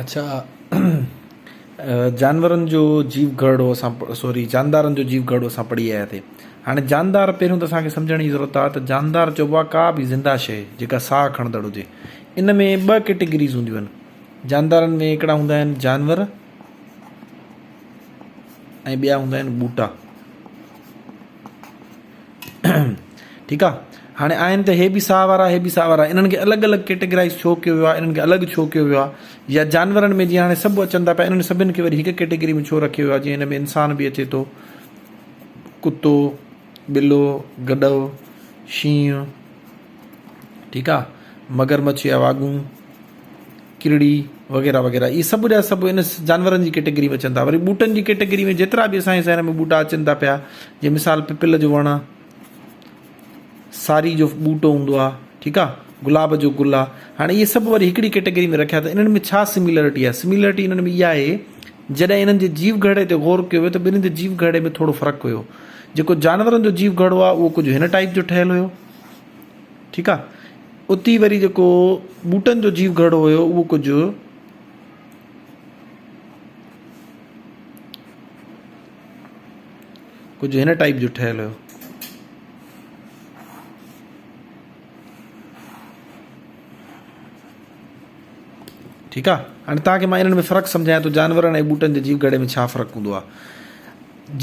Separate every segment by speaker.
Speaker 1: اڇا جانورن جو جيو گهرڙو اسان سوري جاندارن جو جيو گهرڙو اسان پڙهي آيا ٿي هاڻي جاندار پهريون ته اسان کي سمجهڻ جي ضرورت آهي ته جاندار چئبو آهي ڪا به زنده شيء جيڪا ساهه کڻندڙ هجي ان ۾ ٻه ڪيٽيگريز هونديون آهن جاندارن ۾ هڪڙا هوندا آهن جانور ۽ ٻيا هوندا آهن ٻوٽا ٺيڪ آ هاڻي آهن ته هي به ساهه وارا هي به ساهه وارا انهن کي الڳ الڳ ڪيٽيگرائز ڇو ڪيو ويو آهي انهن کي الڳ ڇو ڪيو ويو آهي يا جانورن ۾ جيئن هاڻي سڀ اچن ٿا پيا انهن سڀن کي وري هڪ ڪيٽيگري ۾ ڇو رکيو ويو آهي جيئن هن ۾ انسان به اچي ٿو ڪتو ٻلو گڏو شينهن ٺيڪ آ مگر مڇ يا واڳون ڪرڙي وغيره وغيره اهي سڀ جا سڀ ان جانورن جي ڪيٽيگري ۾ اچن ٿا وري ٻوٽن جي ڪيٽيگري ۾ جيترا به اسان جي شهر ۾ ٻوٽا اچن ٿا پيا جي مثال پپل جو وڻ آ ساري جو ٻوٽو هوندو آ ٺيڪ آ گلاب جو گل آ هاڻي اهي سڀ وري هڪڙي ڪيٽيگري ۾ رکيا ته انهن ۾ ڇا سميلرٽي آ سميلرٽي انهن ۾ اها آهي جڏهن انهن جي جيو گهڙي تي غور ڪيو ويو ته ٻنهي جي جيو گهڙي ۾ ٿورو فرق هيو جيڪو جانورن جو جيو گهڙو آ اهو ڪجهه هن ٽائيپ جو ٺهيل هيو ٺيڪ آ اتي وري جيڪو ٻوٽن جو جيو گهڙو هيو اهو ڪجهه ڪجهه هن ٽائيپ جو ٺهيل هيو. ٺيڪ آ هاڻي توهان کي مان انهن ۾ فرق سمجهايان ٿو جانورن ۽ ٻوٽن جي جيو گهڙي ۾ ڇا فرق هوندو آ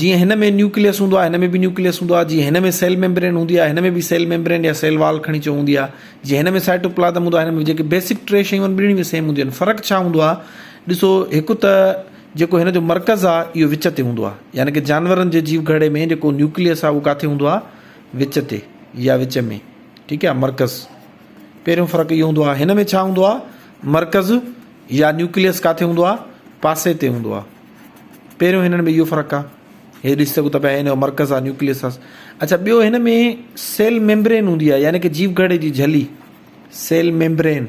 Speaker 1: جيئن هن ۾ نيوڪليس هوندو آهي هن ۾ به نيوڪليس هوندو آهي جيئن هن ۾ سيل ميمبرين هوندي آهي هن ۾ به سيل ميمبرين يا سيل وال کڻي چئو هوندي آهي جيئن هن ۾ سائٽوپلازم هوندو آهي هن ۾ جيڪي بيسڪ ٽي شيون آهن ٻنهي ۾ سيم هونديون آهن فرق ڇا هوندو آهي ڏسو هڪ ته جيڪو هن جو مرڪز آهي اهو وچ تي هوندو آهي يعني ڪي جانورن جي جيو گهڙي ۾ جيڪو نيوڪليس آهي اهو ڪاٿي هوندو آهي وچ تي يا وچ ۾ ٺيڪ آهي مرڪز پهريون فرق اهو هوندو آهي هن ۾ ڇا هوندو آهي مرڪز يا نيوڪليس ڪاٿي هوندو آهي پاسي تي هوندو آهي پهريون هنن ۾ اهو فرق آهي هي ڏسي سگهو ٿا پيا هن جو مرڪز آهي نيوڪليس آهي اڇا ٻيو هن ۾ سيل ميمبرين هوندي آهي يعني ڪي جيو گهڙي جي جهلي سيل ميمبرين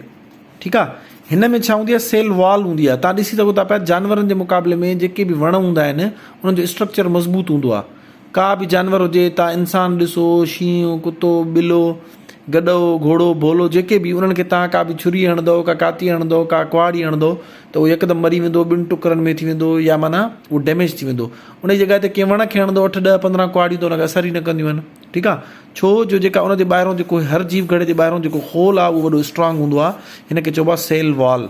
Speaker 1: ٺيڪ آهي هن ۾ ڇا هوندي آهي سيل وال هوندي آهي تان ڏسي سگهو ٿا پيا جانورن جي مقابلي ۾ جيڪي به وڻ هوندا آهن انهن جو اسٽرڪچر مضبوط هوندو آهي ڪا به جانور هجي تان انسان ڏسو، شينهن، ڪتو، ٻلو، گڏهو، گهوڙو، ڀولو جيڪي به انهن کي تان ڪا به ڇري هڻندؤ، ڪا ڪاتي هڻندؤ، ڪا ڪهاڙي هڻندؤ ته اهو يڪدم مري ويندو، ٻن ٽڪرن ۾ ٿي ويندو يا معنيٰ اهو ڊيميج ٿي ويندو. انهي جڳهه تي ڪنهن وڻ کي هڻندؤ اٺ، ڏهه، 15 ڪهاڙيون ته ان کي اثر ئي نه ڪنديون آهن. ٺيڪ آ. ڇو جو جيڪا ان جي ٻاهرون جيڪو هر جيو گهڙي جي ٻاهرون جيڪو خول آ اهو وڏو اسٽرانگ هوندو آ. هن کي چئبو آ سيل وال.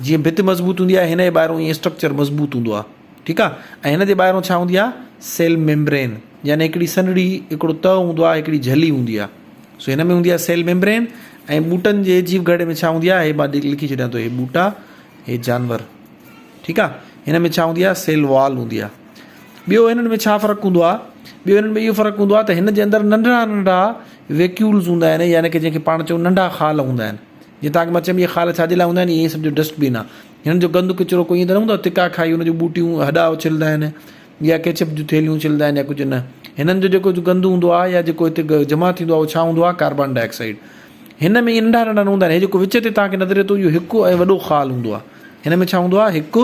Speaker 1: جيئن ڀت مضبوط هوندي آ هن جي ٻاهرون ائين اسٽرڪچر مضبوط هوندو آ. ٺيڪ آ ۽ هن جي ٻاهرون ڇا هوندي آ سيل ميمبرين يعني هڪڙي سنهڙي هڪڙو تهه هوندو آ هڪڙي جهلي هوندي آ سو هن ۾ هوندي آ سيل ميمبرين ۽ ٻوٽن جي جيو گهڙي ۾ ڇا هوندي آ هي مان لکي ڇڏيان ٿو هي ٻوٽا هي جانور ٺيڪ آ هن ۾ ڇا هوندي آ سيل وال هوندي آ ٻيو هنن ۾ ڇا فرق هوندو آ ٻيو هنن ۾ اهو فرق هوندو آ ته هن جي اندر ننڍڙا ننڍڙا ويڪيولز هوندا آهن يعني ڪي جنهن کي پاڻ چئون ننڍا خال هوندا آهن جيئن توهان کي مان چيم اهي خال ڇا جي لاء هوندا آهن اهي سمجهو ڊسٽ بن آهي هنن جو گند ڪچرو ڪوئي ائين ته نه هوندو آهي تکا کائي ان جون ٻوٽيون هڏا اڇلدا آهن يا ڪيچپ جون ٿيلهيون اڇلدا آهن يا ڪجهه نه هنن جو جيڪو گند هوندو آهي يا جيڪو هتي جمع ٿيندو آهي اهو ڇا هوندو آهي ڪاربان ڊاء آڪسائيڊ هن ۾ ائين ننڍا ننڍا نه هوندا آهن هي جيڪو وچ تي توهان کي نظر اچي ٿو اهو هڪ ۽ وڏو خال هوندو آهي هن ۾ ڇا هوندو آهي هڪ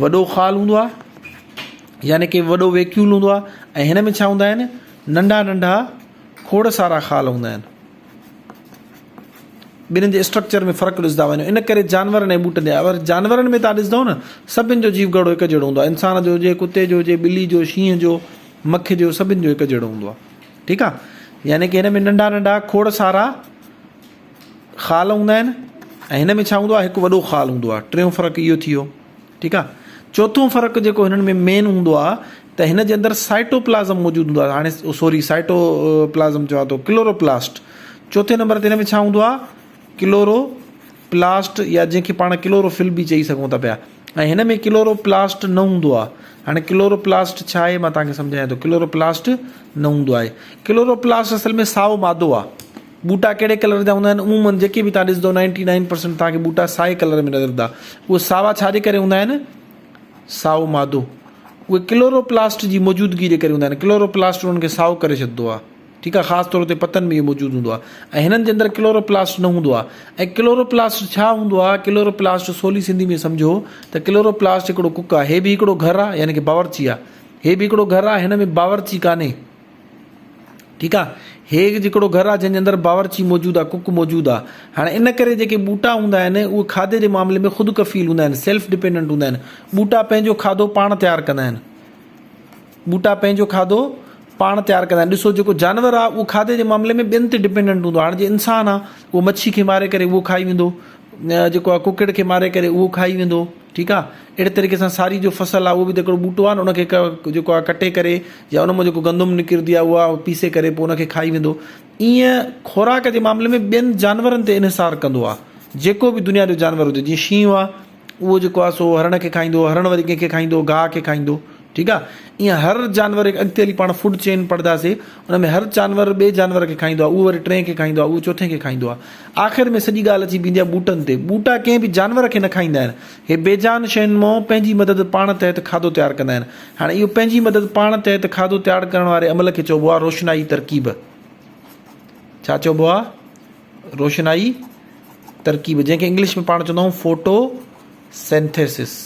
Speaker 1: وڏو خال هوندو آهي يعني ڪي وڏو ويڪيول هوندو آهي ۽ هن ۾ ڇا هوندا آهن ننڍا ننڍا کوڙ سارا خال هوندا آهن ٻنهين جي اسٽرڪچر ۾ فرق ڏسندا وڃو ان ڪري جانورن ۽ ٻوٽن جي اگر جانورن ۾ تان ڏسندو نه سڀن جو جيو گهڙو هڪ جهڙو هوندو آهي انسان جو هجي ڪتي جو هجي ٻلي جو شينهن جو مک جو سڀن جو هڪ جهڙو هوندو آهي ٺيڪ آهي يعني ڪي هن ۾ ننڍا ننڍا کوڙ سارا خال هوندا آهن ۽ هن ۾ ڇا هوندو آهي هڪ وڏو خال هوندو آهي ٽيون فرق اهو ٿي ويو ٺيڪ آ چوٿون فرق جيڪو هنن ۾ مين هوندو آ ته هن جي اندر سائٽوپلازم موجود هوندو آ هاڻي سوري سائٽوپلازم چوان ٿو ڪلوروپلاسٽ چوٿين نمبر تي هن ۾ ڇا هوندو آ ڪلوروپلاسٽ يا جنهن کي پاڻ ڪلوروفل به چئي سگهون ٿا پيا ۽ هن ۾ ڪلوروپلاسٽ نه هوندو آ هاڻي ڪلوروپلاسٽ ڇا آهي مان توهان کي سمجهايان ٿو ڪلوروپلاسٽ نه هوندو آهي ڪلوروپلاسٽ اصل ۾ سائو مادو آ ٻوٽا ڪهڙي ڪلر جا هوندا آهن؟ عموماً جيڪي به توهان ڏسندو نائنٽي نائن پرسنٽ توهان کي ٻوٽا سائي ڪلر ۾ نظر ايندا. اهي ساوا ڇا جي ڪري هوندا آهن؟ سائو مادو. اهي ڪلوروپلاسٽ جي موجودگي جي ڪري هوندا آهن. ڪلوروپلاسٽ انهن کي سائو ڪري ڇڏندو آهي. ٺيڪ آهي خاص طور تي پتن ۾ اهو موجود هوندو آهي ۽ هنن جي اندر ڪلوروپلاسٽ نه هوندو آهي ۽ ڪلوروپلاسٽ ڇا هوندو آهي؟ ڪلوروپلاسٽ سولي سنڌي ۾ سمجهو ته ڪلوروپلاسٽ هڪڙو ڪڪ آهي. هي به هڪڙو گهر آهي يعني ڪي باورچي آهي. هي به هڪڙو گهر آهي هن ۾ باورچي ڪانهي. ٺيڪ آ هي هڪڙو گهر آهي جنهن جي اندر باورچي موجود آهي، ڪڪ موجود آهي. هاڻي ان ڪري جيڪي ٻوٽا هوندا آهن اهي کاڌي جي معاملي ۾ خود ڪفيل هوندا آهن، سيلف ڊپينڊنٽ هوندا آهن. ٻوٽا پنهنجو کاڌو پاڻ تيار ڪندا آهن. ٻوٽا پنهنجو کاڌو پاڻ تيار ڪندا آهن. ڏسو جيڪو جانور آهي اهو کاڌي جي معاملي ۾ ٻين تي ڊپينڊنٽ هوندو آهي. هاڻي جيئن انسان آهي اهو مڇي کي ماري ڪري اهو کائي ويندو، جيڪو آهي ڪڪڙ کي ماري ڪري اهو کائي ويندو. ٺيڪ آ اهڙي طريقي سان ساري جو فصل آ اهو به ته هڪڙو ٻوٽو آ نه ان کي جيڪو آ ڪٽي ڪري يا ان مان جيڪو گندم نڪرندي آ اها پيسي ڪري پوء ان کي کائي ويندو ائين خوراڪ جي معاملي ۾ ٻين جانورن تي انحصار ڪندو آ جيڪو به دنيا جو جانور هجي جيئن شينهن آ اهو جيڪو آ سو هرڻ کي کائيندو هرڻ وري ڪنهن کي کائيندو گاهه کي کائيندو ٺيڪ آ ائين هر جانور هڪ اڳتي هلي پاڻ فوڊ چين پڙهنداسي ان ۾ هر جانور ٻئي جانور کي کائيندو آ اهو وري ٽئين کي کائيندو آ اهو چوٿين کي کائيندو آ آخر ۾ سڄي ڳالهه اچي بيهندي آ ٻوٽن تي ٻوٽا ڪنهن به جانور کي نه کائيندا آهن هي بيجان شين مان پنهنجي مدد پاڻ تحت کاڌو تيار ڪندا آهن هاڻي اهو پنهنجي مدد پاڻ تحت کاڌو تيار ڪرڻ واري عمل کي چئبو آ روشنائي ترڪيب ڇا چئبو آ روشنائي ترڪيب جنهن کي انگلش ۾ پاڻ چوندا آهيون فوٽو سينٿيسس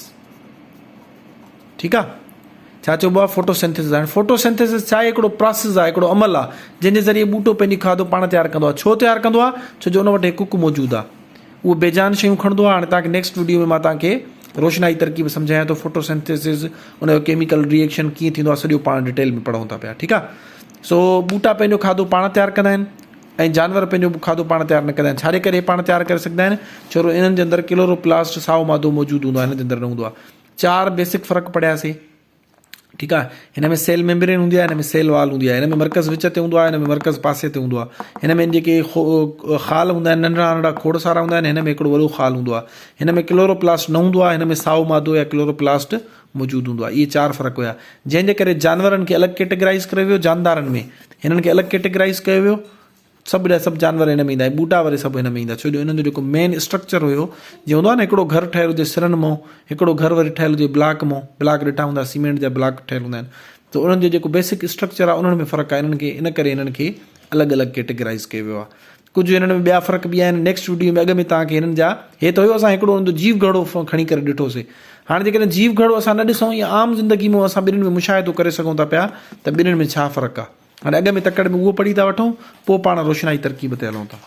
Speaker 1: ٺيڪ آ ڇا چئبو آ فوٽو سينٿيسس هاڻي فوٽو سينٿيسس ڇا آهي هڪڙو پراسيس آ هڪڙو عمل آ جنهن جي ذريعي ٻوٽو پنهنجي کاڌو پاڻ تيار ڪندو آ ڇو تيار ڪندو آ ڇو جو ان وٽ هڪ ڪڪ موجود آ اهو بيجان شيون کڻندو آ هاڻي توهان کي نيڪسٽ وڊيو ۾ مان توهان کي روشنائي ترڪيب سمجهايان ٿو فوٽو سينٿيسس ان جو ڪيميڪل ريئيڪشن ڪيئن ٿيندو آ سڄو پاڻ ڊيٽيل ۾ پڙهون ٿا پيا ٺيڪ آ سو ٻوٽا پنهنجو کاڌو پاڻ تيار ڪندا آهن ۽ جانور پنهنجو کاڌو پاڻ تيار نه ڪندا آهن ڇاجي ڪري پاڻ تيار ڪري سگهندا آهن ڇو جو انهن جي اندر ڪلوروپلاسٽ سائو مادو موجود هوندو آهي هنن جي اندر نه هوندو آهي چار بيسڪ فرق پڙهياسي ٺيڪ آهي هن ۾ سيل ميمبرين هوندي آهي هن ۾ سيل وال هوندي آهي هن ۾ مرڪز وچ تي هوندو آهي هن ۾ مرڪز پاسي تي هوندو آهي هن ۾ جيڪي خال هوندا آهن ننڍڙا ننڍڙا کوڙ سارا هوندا آهن هن ۾ هڪڙو وڏو خال هوندو آهي هن ۾ ڪلوروپلاسٽ نه هوندو آهي هن ۾ سائو مادو يا ڪلوروپلاسٽ موجود هوندو آهي اهي چار فرق هيا جنهن جي ڪري جانورن کي الڳ ڪيٽيگرائز ڪيو ويو جاندارن ۾ هنن کي الڳ ڪيٽيگرائز ڪيو ويو سڀ جا سڀ جانور هن ۾ ايندا ۽ ٻوٽا وري سڀ هن ۾ ايندا ڇو جو انهن جو جيڪو مين اسٽرڪچر هيو جيئن هوندو آهي نه هڪڙو گهر ٺهيل هجي سرن مون هڪڙو گهر وري ٺهيل هجي بلاڪ مون بلاڪ ڏٺا هوندا سيمينٽ جا بلاڪ ٺهيل هوندا آهن ته انهن جو جيڪو بيسڪ اسٽرڪچر آهي انهن ۾ فرق آهي انهن کي ان ڪري انهن کي الڳ الڳ ڪيٽيگرائز ڪيو ويو آهي ڪجهه هنن ۾ ٻيا فرق به آهن نيڪسٽ وڊيو ۾ اڳ ۾ توهان کي هنن جا هي ته هيو اسان هڪڙو هن جو جيو گهڙو کڻي ڪري ڏٺوسي هاڻي جيڪڏهن جيو گهڙو اسان نه ڏسون يا عام زندگي ۾ اسان ٻنهين ۾ مشاهدو ڪري سگهون ٿا پيا ته ٻنهين ۾ ڇا فرق آهي هاڻي اڳ ۾ تڪڙ ۾ اهو پڙهي ٿا وٺون پوء پاڻ روشنائي ترڪيب تي هلون ٿا.